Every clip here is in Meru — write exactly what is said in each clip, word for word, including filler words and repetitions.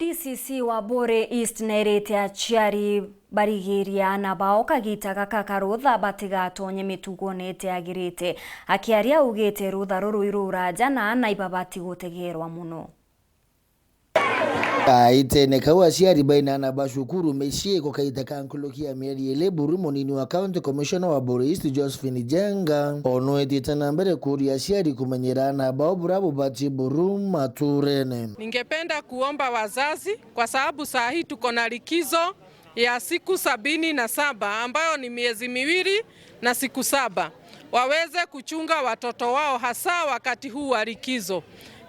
D C C wa Buuri East neerite aciari barigirie aana bao kagita gaka ka rutha batigatonye mitugone itiagirite. Akiaria augite rutha ruru i ruraja na aana ibabati gutegeerwa mono. Kaitene kau aciari baina aana ba cukuru micii gukaita ka nkuruki ya mieri ili buru munini wa County Commissioner wa Buuri East Josephine Jenga onwetite na mbere kuuria aciari kumenyera aana bao buria bubati buru maturene. Ningependa kuomba wazazi, kwa sababu saa hii tuko na likizo ya siku sabini na saba, ambayo ni miezi miwili na siku saba, waweze kuchunga watoto wao, hasa wakati huu wa likizo.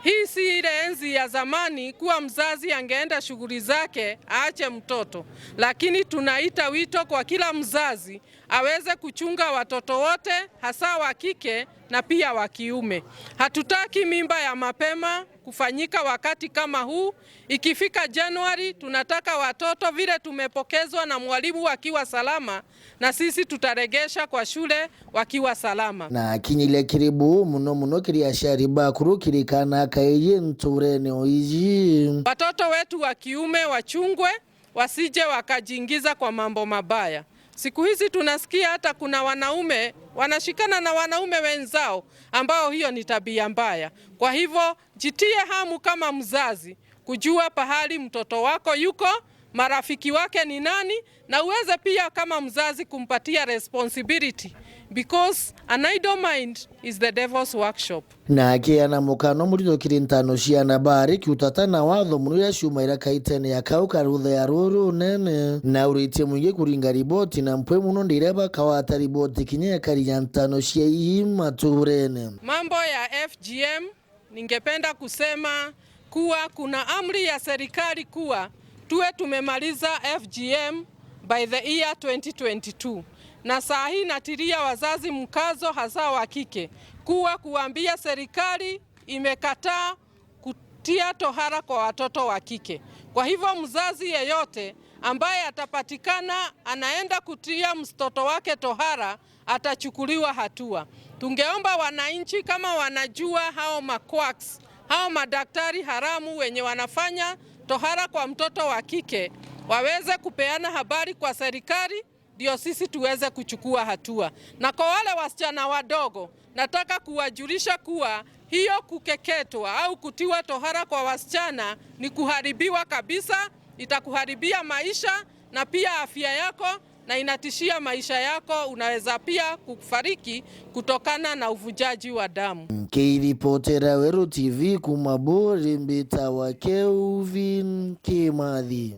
Hii si ile enzi ya zamani kuwa mzazi angeenda shughuli zake aache mtoto, lakini tunaita wito kwa kila mzazi aweze kuchunga watoto wote, hasa wa kike na pia wa kiume. Hatutaki mimba ya mapema kufanyika wakati kama huu. Ikifika Januari, tunataka watoto vile tumepokezwa na mwalimu wakiwa salama, na sisi tutaregesha kwa shule wakiwa salama. Na akinyiria kiri buu mono mono kiri aciari bakuru kiri kaana kaiji nturene o iji. Watoto wetu wa kiume wachungwe, wasije wakajiingiza kwa mambo mabaya. Siku hizi tunasikia hata kuna wanaume wanashikana na wanaume wenzao, ambao hiyo ni tabia mbaya. Kwa hivyo, jitie hamu kama mzazi kujua pahali mtoto wako yuko, marafiki wake ni nani, na uweze pia kama mzazi kumpatia responsibility, because an idle mind is the devil's workshop. Na akiana mukano murito kiri ntano cia aana bari kiutata na watho mono iria ciumaira kaitene ya kau ka rutha ya ruru runene, na uritie mwingi kuringa riboti na mpwe mono ndiria bakawata riboti kinya ikari ya ntano cia ii maturene. Mambo ya F G M, ningependa kusema kuwa kuna amri ya serikali kuwa tuwe tumemaliza F G M by the year twenty twenty-two. Na saa hii natilia wazazi mkazo, hasa wa kike, kuwa kuambia serikali imekataa kutia tohara kwa watoto wa kike. Kwa hivyo mzazi yeyote ambaye atapatikana anaenda kutia mtoto wake tohara, atachukuliwa hatua. Tungeomba wananchi, kama wanajua hao ma quacks, hao madaktari haramu wenye wanafanya tohara kwa mtoto wa kike, waweze kupeana habari kwa serikali, ndio sisi tuweze kuchukua hatua. Na kwa wale wasichana wadogo, nataka kuwajulisha kuwa hiyo kukeketwa au kutiwa tohara kwa wasichana ni kuharibiwa kabisa, itakuharibia maisha na pia afya yako, na inatishia maisha yako, unaweza pia kufariki kutokana na uvujaji wa damu. Nkiripotera Weru T V kuma Buuri, mbitawa Kelvin Kimathi.